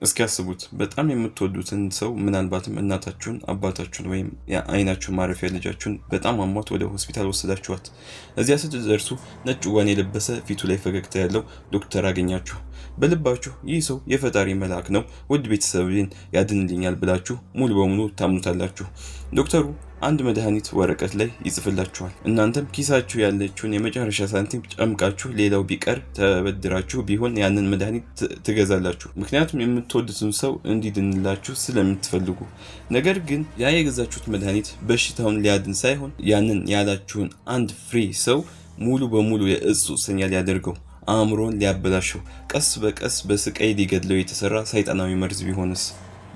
እስኪ ያስቡት፣ በጣም የምትወዱትን ሰው፣ ምናልባትም እናታችሁን፣ አባታችሁን ወይም የአይናችሁ ማረፊያ ልጃችሁን በጣም አሟት ወደ ሆስፒታል ወሰዳችኋት። እዚያ ስትደርሱ ነጭ ጓን የለበሰ፣ ፊቱ ላይ ፈገግታ ያለው ዶክተር አገኛችሁ። በልባችሁ ይህ ሰው የፈጣሪ መልአክ ነው፣ ውድ ቤተሰብን ያድንልኛል ብላችሁ ሙሉ በሙሉ ታምኑታላችሁ። ዶክተሩ አንድ መድኃኒት ወረቀት ላይ ይጽፍላችኋል። እናንተም ኪሳችሁ ያለችውን የመጨረሻ ሳንቲም ጨምቃችሁ፣ ሌላው ቢቀር ተበድራችሁ ቢሆን ያንን መድኃኒት ትገዛላችሁ። ምክንያቱም የምትወዱትን ሰው እንዲድንላችሁ ስለምትፈልጉ። ነገር ግን ያ የገዛችሁት መድኃኒት በሽታውን ሊያድን ሳይሆን ያንን ያላችሁን አንድ ፍሬ ሰው ሙሉ በሙሉ የእጽ ሱሰኛ ሊያደርገው፣ አእምሮን ሊያበላሸው፣ ቀስ በቀስ በስቃይ ሊገድለው የተሰራ ሰይጣናዊ መርዝ ቢሆንስ?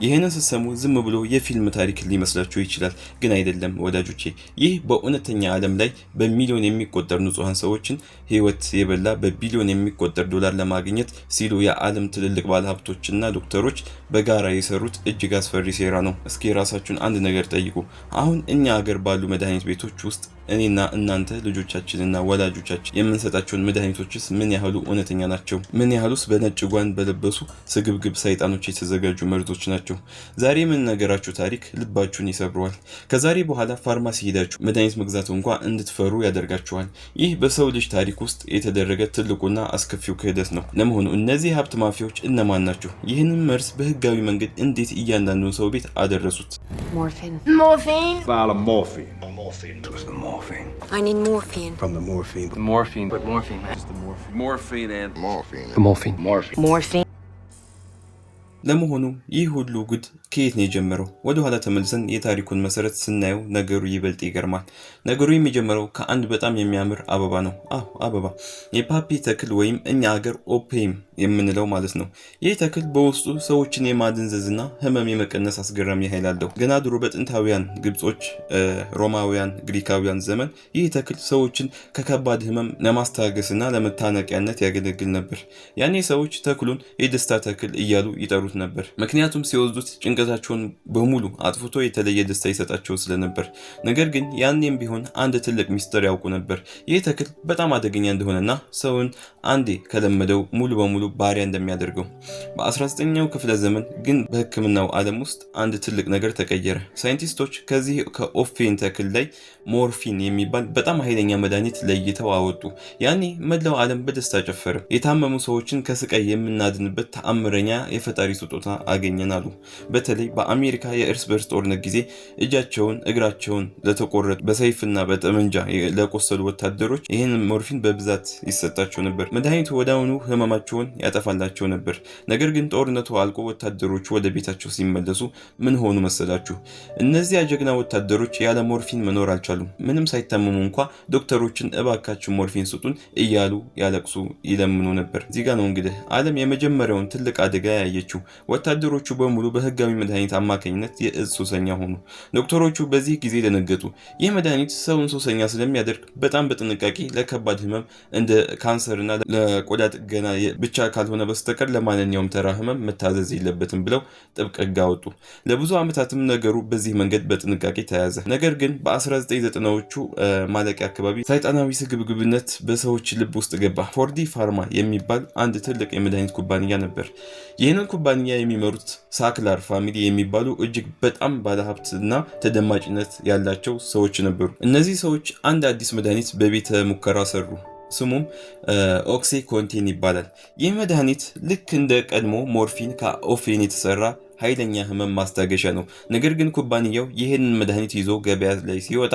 ይህንን ስትሰሙ ዝም ብሎ የፊልም ታሪክ ሊመስላችሁ ይችላል፣ ግን አይደለም ወዳጆቼ። ይህ በእውነተኛ ዓለም ላይ በሚሊዮን የሚቆጠር ንጹሐን ሰዎችን ሕይወት የበላ፣ በቢሊዮን የሚቆጠር ዶላር ለማግኘት ሲሉ የዓለም ትልልቅ ባለሀብቶችና ዶክተሮች በጋራ የሰሩት እጅግ አስፈሪ ሴራ ነው። እስኪ ራሳችሁን አንድ ነገር ጠይቁ። አሁን እኛ ሀገር ባሉ መድኃኒት ቤቶች ውስጥ እኔና እናንተ ልጆቻችንና ወላጆቻችን የምንሰጣቸውን መድኃኒቶችስ ምን ያህሉ እውነተኛ ናቸው? ምን ያህሉስ በነጭ ጓን በለበሱ ስግብግብ ሰይጣኖች የተዘጋጁ መርዞች ናቸው? ዛሬ የምንነግራችሁ ታሪክ ልባችሁን ይሰብረዋል። ከዛሬ በኋላ ፋርማሲ ሄዳችሁ መድኃኒት መግዛት እንኳ እንድትፈሩ ያደርጋችኋል። ይህ በሰው ልጅ ታሪክ ውስጥ የተደረገ ትልቁና አስከፊው ክህደት ነው። ለመሆኑ እነዚህ የሀብት ማፊያዎች እነማን ናቸው? ይህንን መርዝ በህጋዊ መንገድ እንዴት እያንዳንዱን ሰው ቤት አደረሱት? Morphine. Morphine. Vial of morphine. Morphine. It was the morphine. I need morphine. From the morphine. Morphine, but morphine, man. Morphine and Morphine. Morphine. Morphine. Morphine. ለመሆኑ ይህ ሁሉ ጉድ ከየት ነው የጀመረው? ወደ ኋላ ተመልሰን የታሪኩን መሰረት ስናየው ነገሩ ይበልጥ ይገርማል። ነገሩ የሚጀምረው ከአንድ በጣም የሚያምር አበባ ነው። አዎ፣ አበባ፣ የ poppy ተክል ወይም እኛ ሀገር opium የምንለው ማለት ነው። ይህ ተክል በውስጡ ሰዎችን የማደንዘዝና ህመም የመቀነስ አስገራሚ ኃይል አለው። ገና ድሮ በጥንታውያን ግብጾች፣ ሮማውያን፣ ግሪካውያን ዘመን ይህ ተክል ሰዎችን ከከባድ ህመም ለማስታገስና ለመታነቂያነት ያገለግል ነበር። ያኔ ሰዎች ተክሉን የደስታ ተክል እያሉ ይጠሩት ነበር። ምክንያቱም ሲወስዱት ጭንቀታቸውን በሙሉ አጥፍቶ የተለየ ደስታ ይሰጣቸው ስለነበር። ነገር ግን ያኔም ቢሆን አንድ ትልቅ ሚስጥር ያውቁ ነበር። ይህ ተክል በጣም አደገኛ እንደሆነና ሰውን አንዴ ከለመደው ሙሉ በሙሉ ባሪያ እንደሚያደርገው። በ19ኛው ክፍለ ዘመን ግን በሕክምናው ዓለም ውስጥ አንድ ትልቅ ነገር ተቀየረ። ሳይንቲስቶች ከዚህ ከ opium ተክል ላይ morphine የሚባል በጣም ኃይለኛ መድኃኒት ለይተው አወጡ። ያኔ መላው ዓለም በደስታ ጨፈረ። የታመሙ ሰዎችን ከስቃይ የምናድንበት ተአምረኛ የፈጣሪ ስጦታ አገኘን አሉ። በተለይ በአሜሪካ የእርስ በርስ ጦርነት ጊዜ እጃቸውን እግራቸውን ለተቆረጡ፣ በሰይፍና በጠመንጃ ለቆሰሉ ወታደሮች ይህን morphine በብዛት ይሰጣቸው ነበር። መድኃኒቱ ወዲያውኑ ህመማቸውን ያጠፋላቸው ነበር። ነገር ግን ጦርነቱ አልቆ ወታደሮቹ ወደ ቤታቸው ሲመለሱ ምን ሆኑ መሰላችሁ? እነዚያ ጀግና ወታደሮች ያለ morphine መኖር አልቻሉም። ምንም ሳይታመሙ እንኳ ዶክተሮችን እባካችሁ morphine ስጡን እያሉ ያለቅሱ፣ ይለምኑ ነበር። እዚህ ጋ ነው እንግዲህ ዓለም የመጀመሪያውን ትልቅ አደጋ ያየችው። ወታደሮቹ በሙሉ በህጋዊ መድኃኒት አማካኝነት የእጽ ሱሰኛ ሆኑ። ዶክተሮቹ በዚህ ጊዜ ደነገጡ። ይህ መድኃኒት ሰውን ሱሰኛ ስለሚያደርግ በጣም በጥንቃቄ ለከባድ ህመም እንደ ካንሰርና ለቆዳ ጥገና ብቻ ካልሆነ በስተቀር ለማንኛውም ተራ ህመም መታዘዝ የለበትም ብለው ጥብቅ ህግ አወጡ። ለብዙ ዓመታትም ነገሩ በዚህ መንገድ በጥንቃቄ ተያዘ። ነገር ግን በ1990ዎቹ ማለቂያ አካባቢ ሰይጣናዊ ስግብግብነት በሰዎች ልብ ውስጥ ገባ። 4D Pharma የሚባል አንድ ትልቅ የመድኃኒት ኩባንያ ነበር። ይህንን ኩባንያ የሚመሩት Sackler family የሚባሉ እጅግ በጣም ባለሀብት እና ተደማጭነት ያላቸው ሰዎች ነበሩ። እነዚህ ሰዎች አንድ አዲስ መድኃኒት በቤተ ሙከራ ሰሩ። ስሙም OxyContin ይባላል። ይህ መድኃኒት ልክ እንደ ቀድሞ morphine ከ opium የተሰራ ኃይለኛ ህመም ማስታገሻ ነው። ነገር ግን ኩባንያው ይህንን መድኃኒት ይዞ ገበያ ላይ ሲወጣ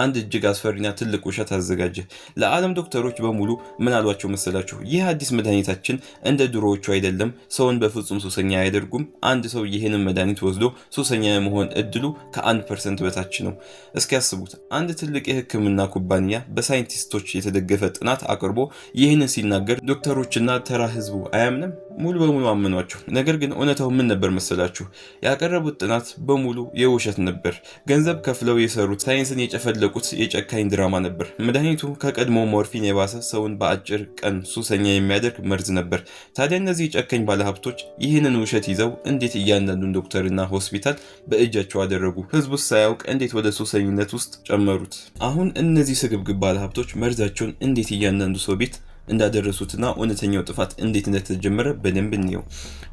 አንድ እጅግ አስፈሪና ትልቅ ውሸት አዘጋጀ። ለዓለም ዶክተሮች በሙሉ ምን አሏቸው መሰላችሁ? ይህ አዲስ መድኃኒታችን እንደ ድሮዎቹ አይደለም፣ ሰውን በፍጹም ሱሰኛ አያደርጉም። አንድ ሰው ይህንን መድኃኒት ወስዶ ሱሰኛ የመሆን እድሉ ከ1% በታች ነው። እስኪ ያስቡት፣ አንድ ትልቅ የሕክምና ኩባንያ በሳይንቲስቶች የተደገፈ ጥናት አቅርቦ ይህንን ሲናገር ዶክተሮችና ተራ ህዝቡ አያምንም? ሙሉ በሙሉ አመኗቸው። ነገር ግን እውነታው ምን ነበር መሰላችሁ? ያቀረቡት ጥናት በሙሉ የውሸት ነበር። ገንዘብ ከፍለው የሰሩት፣ ሳይንስን የጨፈለቁት የጨካኝ ድራማ ነበር። መድኃኒቱ ከቀድሞ morphine የባሰ፣ ሰውን በአጭር ቀን ሱሰኛ የሚያደርግ መርዝ ነበር። ታዲያ እነዚህ የጨካኝ ባለሀብቶች ይህንን ውሸት ይዘው እንዴት እያንዳንዱን ዶክተርና ሆስፒታል በእጃቸው አደረጉ? ህዝቡስ ሳያውቅ እንዴት ወደ ሱሰኝነት ውስጥ ጨመሩት? አሁን እነዚህ ስግብግብ ባለሀብቶች መርዛቸውን እንዴት እያንዳንዱ ሰው ቤት እንዳደረሱትና እውነተኛው ጥፋት እንዴት እንደተጀመረ በደንብ እንየው።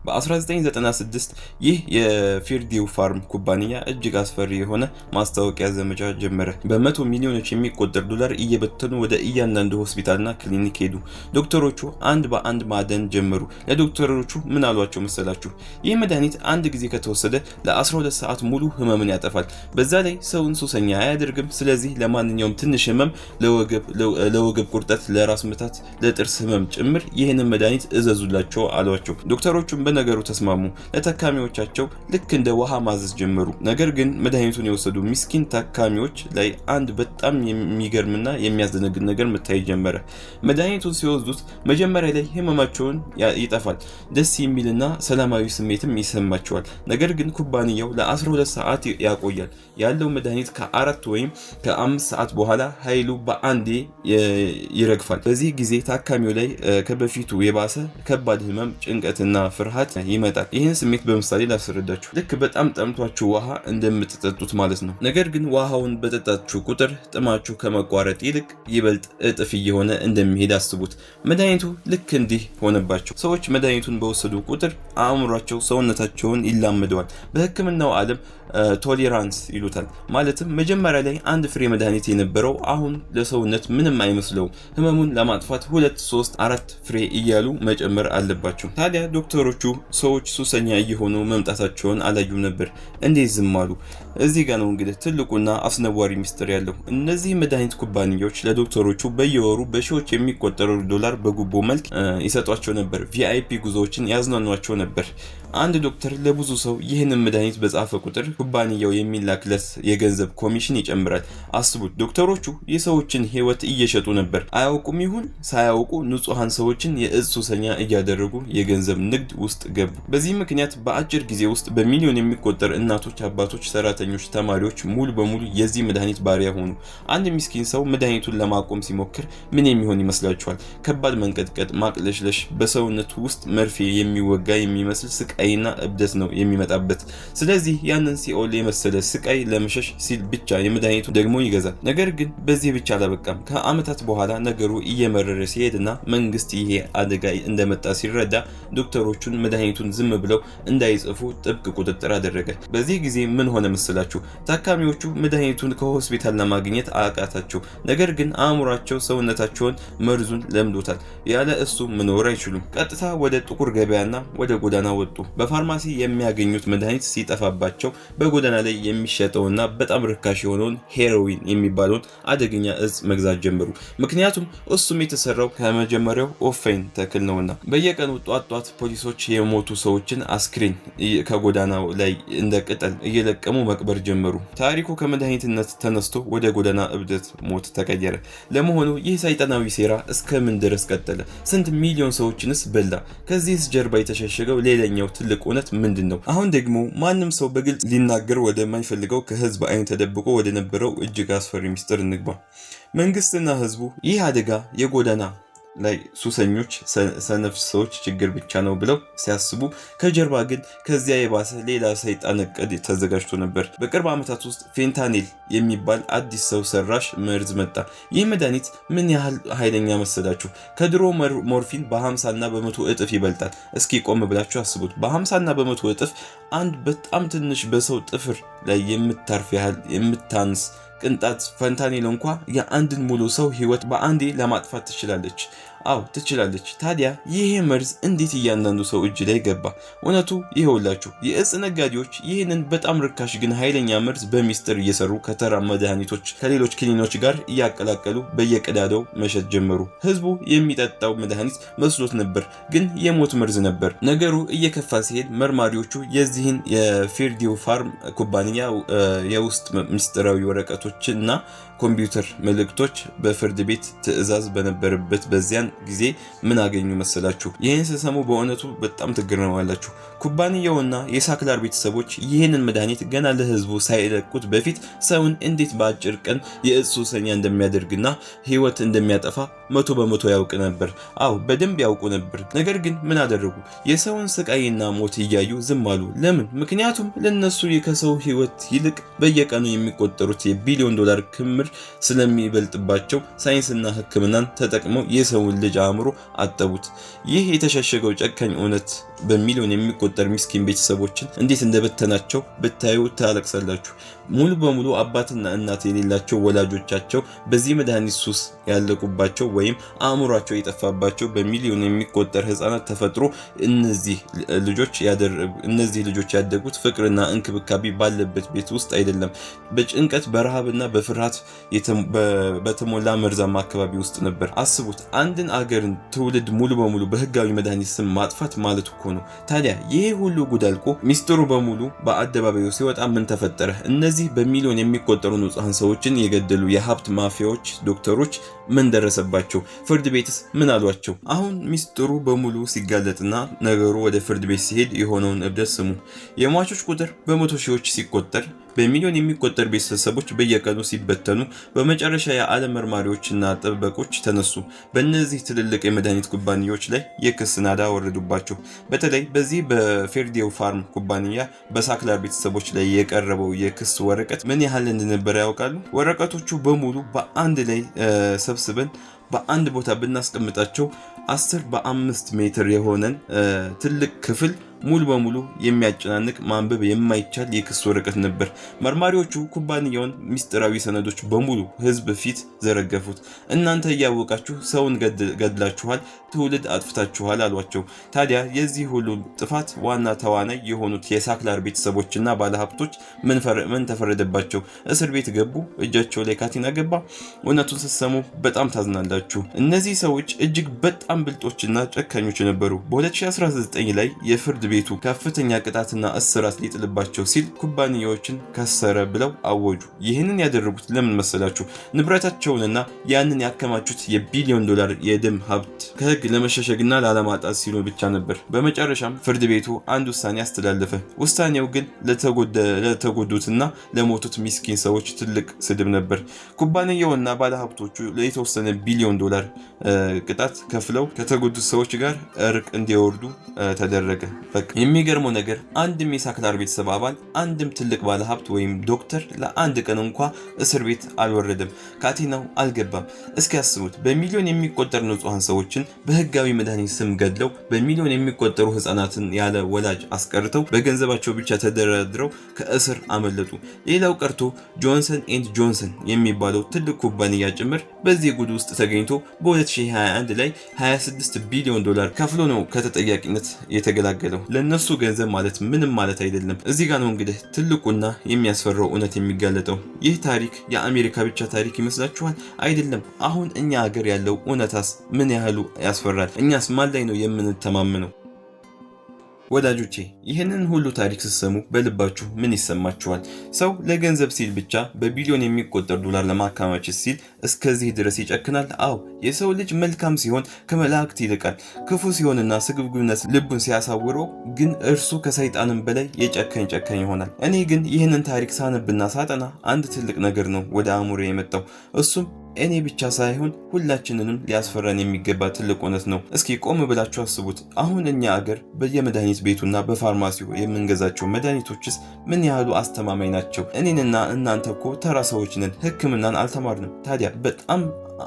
በ1996 ይህ የፌርዲው ፋርም ኩባንያ እጅግ አስፈሪ የሆነ ማስታወቂያ ዘመቻ ጀመረ። በመቶ ሚሊዮኖች የሚቆጠር ዶላር እየበተኑ ወደ እያንዳንዱ ሆስፒታልና ክሊኒክ ሄዱ። ዶክተሮቹ አንድ በአንድ ማደን ጀመሩ። ለዶክተሮቹ ምን አሏቸው መሰላችሁ? ይህ መድኃኒት አንድ ጊዜ ከተወሰደ ለ12 ሰዓት ሙሉ ህመምን ያጠፋል። በዛ ላይ ሰውን ሱሰኛ አያደርግም። ስለዚህ ለማንኛውም ትንሽ ህመም፣ ለወገብ ቁርጠት፣ ለራስ ምታት፣ ለጥርስ ህመም ጭምር ይህንን መድኃኒት እዘዙላቸው አሏቸው። ዶክተሮቹም በነገሩ ተስማሙ። ለታካሚዎቻቸው ልክ እንደ ውሃ ማዘዝ ጀመሩ። ነገር ግን መድኃኒቱን የወሰዱ ምስኪን ታካሚዎች ላይ አንድ በጣም የሚገርምና የሚያስደነግጥ ነገር መታየት ጀመረ። መድኃኒቱን ሲወስዱት መጀመሪያ ላይ ህመማቸውን ይጠፋል፣ ደስ የሚልና ሰላማዊ ስሜትም ይሰማቸዋል። ነገር ግን ኩባንያው ለ12 ሰዓት ያቆያል ያለው መድኃኒት ከ4 ወይም ከ5 ሰዓት በኋላ ኃይሉ በአንዴ ይረግፋል። በዚህ ጊዜ ታካሚው ላይ ከበፊቱ የባሰ ከባድ ህመም፣ ጭንቀትና ፍርሃት ይመጣል። ይህን ስሜት በምሳሌ ላስረዳችሁ። ልክ በጣም ጠምቷችሁ ውሃ እንደምትጠጡት ማለት ነው። ነገር ግን ውሃውን በጠጣችሁ ቁጥር ጥማችሁ ከመቋረጥ ይልቅ ይበልጥ እጥፍ እየሆነ እንደሚሄድ አስቡት። መድኃኒቱ ልክ እንዲህ ሆነባቸው። ሰዎች መድኃኒቱን በወሰዱ ቁጥር አእምሯቸው ሰውነታቸውን ይላመደዋል። በህክምናው ዓለም tolerance ይሉታል። ማለትም መጀመሪያ ላይ አንድ ፍሬ መድኃኒት የነበረው አሁን ለሰውነት ምንም አይመስለውም። ህመሙን ለማጥፋት 2፣ 3፣ 4 ፍሬ እያሉ መጨመር አለባቸው። ታዲያ ዶክተሮቹ ሰዎች ሱሰኛ እየሆኑ መምጣታቸውን አላዩም ነበር። እንዴት ዝም አሉ? እዚህ ጋ ነው እንግዲህ ትልቁና አስነዋሪ ሚስጥር ያለው። እነዚህ መድኃኒት ኩባንያዎች ለዶክተሮቹ በየወሩ በሺዎች የሚቆጠሩ ዶላር በጉቦ መልክ ይሰጧቸው ነበር። VIP ጉዞዎችን ያዝናኗቸው ነበር። አንድ ዶክተር ለብዙ ሰው ይህንን መድኃኒት በጻፈ ቁጥር ኩባንያው የሚላክለት የገንዘብ ኮሚሽን ይጨምራል። አስቡት፣ ዶክተሮቹ የሰዎችን ህይወት እየሸጡ ነበር። አያውቁም ይሁን ሳያውቁ ንጹሐን ሰዎችን የእጽ ሱሰኛ እያደረጉ የገንዘብ ንግድ ውስጥ ገቡ። በዚህ ምክንያት በአጭር ጊዜ ውስጥ በሚሊዮን የሚቆጠር እናቶች፣ አባቶች፣ ሰራተኞች፣ ተማሪዎች ሙሉ በሙሉ የዚህ መድኃኒት ባሪያ ሆኑ። አንድ ምስኪን ሰው መድኃኒቱን ለማቆም ሲሞክር ምን የሚሆን ይመስላችኋል? ከባድ መንቀጥቀጥ፣ ማቅለሽለሽ፣ በሰውነቱ ውስጥ መርፌ የሚወጋ የሚመስል ስቃይና እብደት ነው የሚመጣበት። ስለዚህ ያንን ሲኦል የመሰለ ስቃይ ለመሸሽ ሲል ብቻ የመድኃኒቱ ደግሞ ይገዛል። ነገር ግን በዚህ ብቻ አላበቃም። ከአመታት በኋላ ነገሩ እየመረረ ሲሄድና መንግስት ይሄ አደጋ እንደመጣ ሲረዳ ዶክተሮቹን መድኃኒቱን ዝም ብለው እንዳይጽፉ ጥብቅ ቁጥጥር አደረገ። በዚህ ጊዜ ምን ሆነ መሰላችሁ? ታካሚዎቹ መድኃኒቱን ከሆስፒታል ለማግኘት አቃታቸው። ነገር ግን አእምሯቸው፣ ሰውነታቸውን መርዙን ለምዶታል። ያለ እሱ መኖር አይችሉም። ቀጥታ ወደ ጥቁር ገበያና ወደ ጎዳና ወጡ። በፋርማሲ የሚያገኙት መድኃኒት ሲጠፋባቸው በጎዳና ላይ የሚሸጠውና በጣም ርካሽ የሆነውን ሄሮዊን የሚባለውን አደገኛ እጽ መግዛት ጀመሩ። ምክንያቱም እሱም የተሰራው ከመጀመሪያው ኦፌን ተክል ነውና። በየቀኑ ጧት ጧት ፖሊሶች የሞቱ ሰዎችን አስክሬን ከጎዳናው ላይ እንደ ቅጠል እየለቀሙ መቅበር ጀመሩ። ታሪኩ ከመድኃኒትነት ተነስቶ ወደ ጎዳና እብደት ሞት ተቀየረ። ለመሆኑ ይህ ሰይጣናዊ ሴራ እስከ ምን ድረስ ቀጠለ? ስንት ሚሊዮን ሰዎችንስ በላ? ከዚህስ ጀርባ የተሸሸገው ሌላኛው ትልቅ እውነት ምንድን ነው? አሁን ደግሞ ማንም ሰው በግልጽ ሊናገር ወደማይፈልገው ከህዝብ አይን ተደብቆ ወደ ነበረው እጅግ አስፈሪ ሚስጥር እንግባ። መንግስትና ህዝቡ ይህ አደጋ የጎዳና ላይ ሱሰኞች፣ ሰነፍ ሰዎች ችግር ብቻ ነው ብለው ሲያስቡ፣ ከጀርባ ግን ከዚያ የባሰ ሌላ ሰይጣን እቅድ ተዘጋጅቶ ነበር። በቅርብ ዓመታት ውስጥ ፌንታኒል የሚባል አዲስ ሰው ሰራሽ መርዝ መጣ። ይህ መድኃኒት ምን ያህል ኃይለኛ መሰላችሁ? ከድሮ ሞርፊን በ50 እና በ100 እጥፍ ይበልጣል። እስኪ ቆም ብላችሁ አስቡት። በ50 እና በ100 እጥፍ አንድ በጣም ትንሽ በሰው ጥፍር ላይ የምታርፍ ያህል የምታንስ ቅንጣት ፈንታኒል እንኳ የአንድን ሙሉ ሰው ህይወት በአንዴ ለማጥፋት ትችላለች። አዎ ትችላለች። ታዲያ ይሄ መርዝ እንዴት እያንዳንዱ ሰው እጅ ላይ ገባ? እውነቱ ይኸውላችሁ፣ የእጽ ነጋዴዎች ይህንን በጣም ርካሽ ግን ኃይለኛ መርዝ በሚስጥር እየሰሩ ከተራ መድኃኒቶች ከሌሎች ክኒኖች ጋር እያቀላቀሉ በየቀዳዳው መሸጥ ጀመሩ። ህዝቡ የሚጠጣው መድኃኒት መስሎት ነበር፣ ግን የሞት መርዝ ነበር። ነገሩ እየከፋ ሲሄድ መርማሪዎቹ የዚህን የፌርዲው ፋርም ኩባንያ የውስጥ ምስጢራዊ ወረቀቶችና ኮምፒውተር መልእክቶች በፍርድ ቤት ትዕዛዝ በነበረበት በዚያን ጊዜ ምን አገኙ መሰላችሁ? ይህን ስሰሙ በእውነቱ በጣም ትገረማላችሁ። ኩባንያውና የሳክላር ቤተሰቦች ይህንን መድኃኒት ገና ለህዝቡ ሳይለቁት በፊት ሰውን እንዴት በአጭር ቀን የእጽ ሱሰኛ እንደሚያደርግና ህይወት እንደሚያጠፋ 100% ያውቅ ነበር። አዎ በደንብ ያውቁ ነበር። ነገር ግን ምን አደረጉ? የሰውን ስቃይና ሞት እያዩ ዝም አሉ። ለምን? ምክንያቱም ለነሱ ከሰው ህይወት ይልቅ በየቀኑ የሚቆጠሩት የቢሊዮን ዶላር ክምር ስለሚበልጥባቸው ሳይንስና ሕክምናን ተጠቅመው የሰውን የሰውን ልጅ አእምሮ አጠቡት። ይህ የተሸሸገው ጨካኝ እውነት በሚሊዮን የሚቆጠር ሚስኪን ቤተሰቦችን እንዴት እንደበተናቸው ብታዩ ታለቅሳላችሁ። ሙሉ በሙሉ አባትና እናት የሌላቸው፣ ወላጆቻቸው በዚህ መድኃኒት ሱስ ያለቁባቸው ወይም አእምሯቸው የጠፋባቸው በሚሊዮን የሚቆጠር ህፃናት ተፈጥሮ እነዚህ ልጆች ያደጉት ፍቅርና እንክብካቤ ባለበት ቤት ውስጥ አይደለም። በጭንቀት፣ በረሃብና በፍርሃት በተሞላ መርዛማ አካባቢ ውስጥ ነበር። አስቡት፣ አንድን አገርን ትውልድ ሙሉ በሙሉ በህጋዊ መድኃኒት ስም ማጥፋት ማለት እኮ ነው። ታዲያ ይህ ሁሉ ጉድ አልቆ ሚስጥሩ በሙሉ በአደባባዩ ሲወጣ ምን ተፈጠረ? እነዚህ በሚሊዮን የሚቆጠሩ ንጹሐን ሰዎችን የገደሉ የሀብት ማፊያዎች ዶክተሮች ምን ደረሰባቸው? ፍርድ ቤትስ ምን አሏቸው? አሁን ሚስጥሩ በሙሉ ሲጋለጥና ነገሩ ወደ ፍርድ ቤት ሲሄድ የሆነውን እብደት ስሙ። የሟቾች ቁጥር በመቶ ሺዎች ሲቆጠር፣ በሚሊዮን የሚቆጠር ቤተሰቦች በየቀኑ ሲበተኑ፣ በመጨረሻ የዓለም መርማሪዎችና ጠበቆች ተነሱ። በእነዚህ ትልልቅ የመድኃኒት ኩባንያዎች ላይ የክስ ናዳ ወረዱባቸው። በተለይ በዚህ በፌርዴው ፋርም ኩባንያ በሳክላር ቤተሰቦች ላይ የቀረበው የክስ ወረቀት ምን ያህል እንደነበረ ያውቃሉ? ወረቀቶቹ በሙሉ በአንድ ላይ ሰብስበን በአንድ ቦታ ብናስቀምጣቸው 10 በ5 ሜትር የሆነን ትልቅ ክፍል ሙሉ በሙሉ የሚያጨናንቅ፣ ማንበብ የማይቻል የክስ ወረቀት ነበር። መርማሪዎቹ ኩባንያውን ሚስጥራዊ ሰነዶች በሙሉ ሕዝብ ፊት ዘረገፉት። "እናንተ እያወቃችሁ ሰውን ገድላችኋል፣ ትውልድ አጥፍታችኋል" አሏቸው። ታዲያ የዚህ ሁሉ ጥፋት ዋና ተዋናይ የሆኑት የሳክላር ቤተሰቦችና ባለሀብቶች ምን ተፈረደባቸው? እስር ቤት ገቡ? እጃቸው ላይ ካቴና ገባ? እውነቱን ስትሰሙ በጣም ታዝናላችሁ። እነዚህ ሰዎች እጅግ በጣም ብልጦችና ጨካኞች ነበሩ። በ2019 ላይ የፍርድ ቤቱ ከፍተኛ ቅጣትና እስራት ሊጥልባቸው ሲል ኩባንያዎችን ከሰረ ብለው አወጁ። ይህንን ያደረጉት ለምን መሰላችሁ? ንብረታቸውንና ያንን ያከማቹት የቢሊዮን ዶላር የደም ሀብት ከህግ ለመሸሸግና ላለማጣት ሲሉ ብቻ ነበር። በመጨረሻም ፍርድ ቤቱ አንድ ውሳኔ አስተላለፈ። ውሳኔው ግን ለተጎዱትና ለሞቱት ሚስኪን ሰዎች ትልቅ ስድብ ነበር። ኩባንያውና ባለሀብቶቹ የተወሰነ ቢሊዮን ዶላር ቅጣት ከፍለው ከተጎዱት ሰዎች ጋር እርቅ እንዲወርዱ ተደረገ። የሚገርመው ነገር አንድም የሳክላር ቤተሰብ አባል፣ አንድም ትልቅ ባለሀብት ወይም ዶክተር ለአንድ ቀን እንኳ እስር ቤት አልወረደም፣ ካቴናው አልገባም። እስኪ ያስቡት፣ በሚሊዮን የሚቆጠር ንጹሐን ሰዎችን በህጋዊ መድኃኒት ስም ገድለው፣ በሚሊዮን የሚቆጠሩ ህጻናትን ያለ ወላጅ አስቀርተው፣ በገንዘባቸው ብቻ ተደራድረው ከእስር አመለጡ። ሌላው ቀርቶ ጆንሰን ኤንድ ጆንሰን የሚባለው ትልቅ ኩባንያ ጭምር በዚህ ጉድ ውስጥ ተገኝቶ በ2021 ላይ 26 ቢሊዮን ዶላር ከፍሎ ነው ከተጠያቂነት የተገላገለው። ለነሱ ገንዘብ ማለት ምንም ማለት አይደለም። እዚህ ጋር ነው እንግዲህ ትልቁና የሚያስፈራው እውነት የሚጋለጠው። ይህ ታሪክ የአሜሪካ ብቻ ታሪክ ይመስላችኋል? አይደለም። አሁን እኛ ሀገር ያለው እውነታስ ምን ያህሉ ያስፈራል? እኛስ ማን ላይ ነው የምንተማመነው? ወዳጆቼ፣ ይህንን ሁሉ ታሪክ ስትሰሙ በልባችሁ ምን ይሰማችኋል? ሰው ለገንዘብ ሲል ብቻ፣ በቢሊዮን የሚቆጠር ዶላር ለማከማቸት ሲል እስከዚህ ድረስ ይጨክናል? አዎ፣ የሰው ልጅ መልካም ሲሆን ከመላእክት ይልቃል። ክፉ ሲሆንና ስግብግብነት ልቡን ሲያሳውረው ግን እርሱ ከሰይጣንም በላይ የጨካኝ ጨካኝ ይሆናል። እኔ ግን ይህንን ታሪክ ሳነብና ሳጠና አንድ ትልቅ ነገር ነው ወደ አእምሮዬ የመጣው። እሱም እኔ ብቻ ሳይሆን ሁላችንንም ሊያስፈራን የሚገባ ትልቅ እውነት ነው። እስኪ ቆም ብላችሁ አስቡት። አሁን እኛ አገር በየመድኃኒት ቤቱና በፋርማሲው የምንገዛቸው መድኃኒቶችስ ምን ያህሉ አስተማማኝ ናቸው? እኔንና እናንተ እኮ ተራ ሰዎች ነን፣ ሕክምናን አልተማርንም። ታዲያ በጣም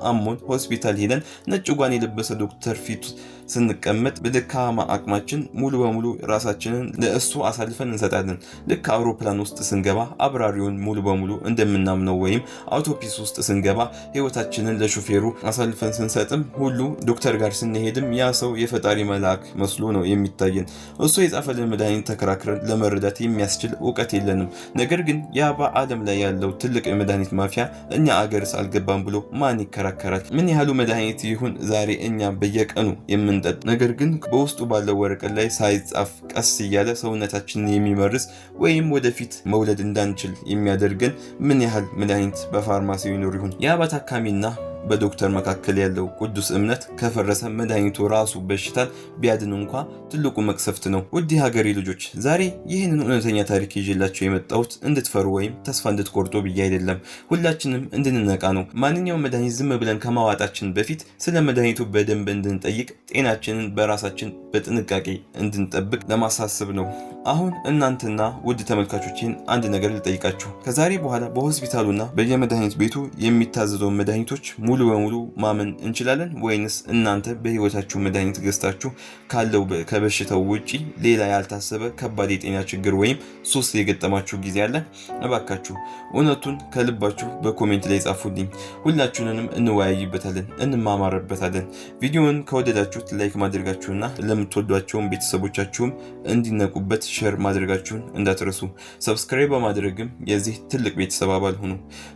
አሞን ሆስፒታል ሄደን ነጭ ጓን የለበሰ ዶክተር ፊት ስንቀመጥ በደካማ አቅማችን ሙሉ በሙሉ ራሳችንን ለእሱ አሳልፈን እንሰጣለን። ልክ አውሮፕላን ውስጥ ስንገባ አብራሪውን ሙሉ በሙሉ እንደምናምነው ወይም አውቶቢስ ውስጥ ስንገባ ህይወታችንን ለሾፌሩ አሳልፈን ስንሰጥም ሁሉ፣ ዶክተር ጋር ስንሄድም ያ ሰው የፈጣሪ መልአክ መስሎ ነው የሚታየን። እሱ የጻፈልን መድኃኒት ተከራክረን ለመረዳት የሚያስችል እውቀት የለንም። ነገር ግን ያ በዓለም ላይ ያለው ትልቅ የመድኃኒት ማፊያ እኛ አገርስ አልገባም ብሎ ማን ይከራከራል? ምን ያህሉ መድኃኒት ይሁን ዛሬ እኛ በየቀኑ የምንጠጥ፣ ነገር ግን በውስጡ ባለው ወረቀት ላይ ሳይጻፍ ቀስ እያለ ሰውነታችንን የሚመርዝ ወይም ወደፊት መውለድ እንዳንችል የሚያደርገን ምን ያህል መድኃኒት በፋርማሲው ይኖር ይሆን? ያ በታካሚና በዶክተር መካከል ያለው ቅዱስ እምነት ከፈረሰ መድኃኒቱ ራሱ በሽታን ቢያድን እንኳ ትልቁ መቅሰፍት ነው። ውድ የሀገሬ ልጆች፣ ዛሬ ይህንን እውነተኛ ታሪክ ይዤላችሁ የመጣሁት እንድትፈሩ ወይም ተስፋ እንድትቆርጡ ብዬ አይደለም። ሁላችንም እንድንነቃ ነው። ማንኛውም መድኃኒት ዝም ብለን ከማዋጣችን በፊት ስለ መድኃኒቱ በደንብ እንድንጠይቅ፣ ጤናችንን በራሳችን በጥንቃቄ እንድንጠብቅ ለማሳሰብ ነው። አሁን እናንተና ውድ ተመልካቾችን አንድ ነገር ልጠይቃችሁ። ከዛሬ በኋላ በሆስፒታሉና በየመድኃኒት ቤቱ የሚታዘዘውን መድኃኒቶች ሙሉ በሙሉ ማመን እንችላለን ወይንስ እናንተ በህይወታችሁ መድኃኒት ገዝታችሁ ካለው ከበሽታው ውጪ ሌላ ያልታሰበ ከባድ የጤና ችግር ወይም ሱስ የገጠማችሁ ጊዜ አለ? እባካችሁ እውነቱን ከልባችሁ በ comment ላይ ጻፉልኝ። ሁላችሁንም እንወያይበታለን፣ እንማማርበታለን። ቪዲዮውን ከወደዳችሁት like ማድረጋችሁና ለምትወዷቸውን ቤተሰቦቻችሁም እንዲነቁበት share ማድረጋችሁን እንዳትረሱ። Subscribe በማድረግም የዚህ ትልቅ ቤተሰብ አባል ሁኑ።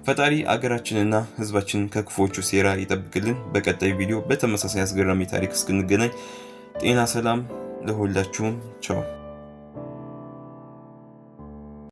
ፈጣሪ አገራችንና ህዝባችንን ከክፉዎቹ ሴራ ይጠብቅልን። በቀጣይ ቪዲዮ በተመሳሳይ አስገራሚ ታሪክ እስክንገናኝ ጤና፣ ሰላም ለሁላችሁም። ቻው።